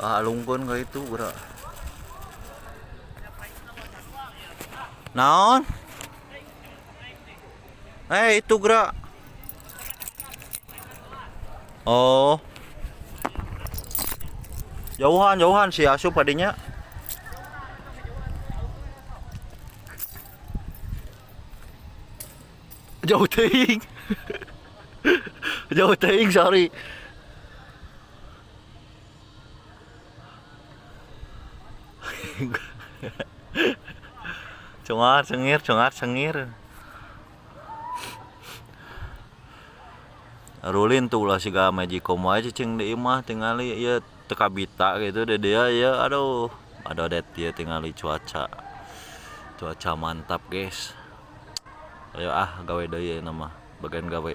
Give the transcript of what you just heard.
Ah, alungkeun ka itu geura. Naon? Eh, itu geura. Oh. Jauhan, jauhan si asup adinya. Jauh teuing. Jauh teuing, sorry. Cengar cengir, cengar cengir. Rulin tuh ulah siga magicom wae cicing di imah tingali ieu teu kabita gitu deh dia ya, aduh. Aduh det dia tingali cuaca. Cuaca mantap, guys. Ayo ah gawe deui ayeuna mah, bagian gawe.